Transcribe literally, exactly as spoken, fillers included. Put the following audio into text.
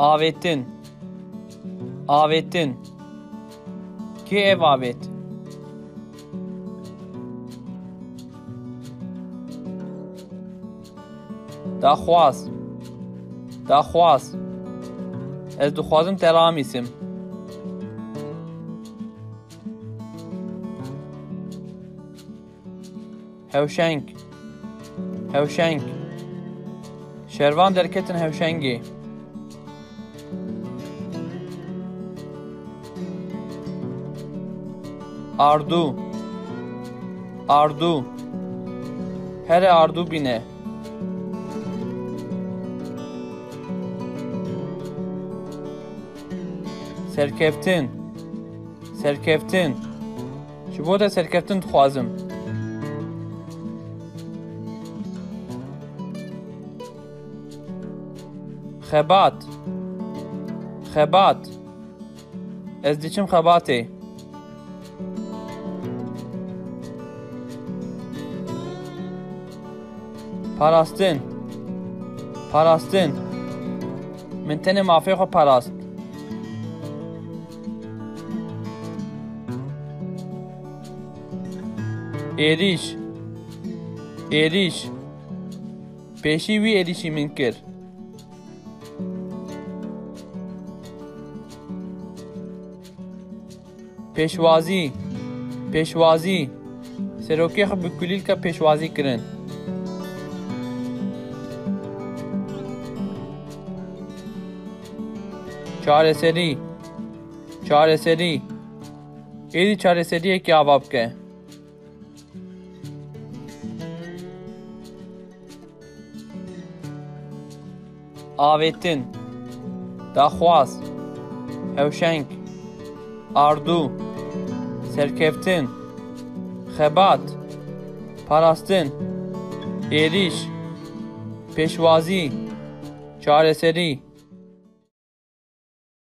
Avêtin. Avêtin. Kê ev avêt? Daxwaz. Daxwaz. Ez dixwazim te ramîsim. Hewşeng. Hewşeng. Şervan derketin hewşengê. Ardu. Ardu. Here ardu bîne. Serkeftin. Serkeftin. Ji bo te serkeftin dixwazim. Xebat. Xebat. Ez diçim xebatê. Parastin. Parastin. Min tenê mafê xwe parast. Êrîş. Êrîş. Pêşî wî êrîşî min kir. Pêşwazî. Pêşwazî. Serokê xwe bi kulîlka pêşwazî kirin. Çareserî. Çareserî. Êdî çareseriyekê ava bike. Avêtin. Daxwaz. Hewşeng. Ardu. Serkeftin. Xebat. Parastin. Êrîş. Pêşwazî. Çareserî.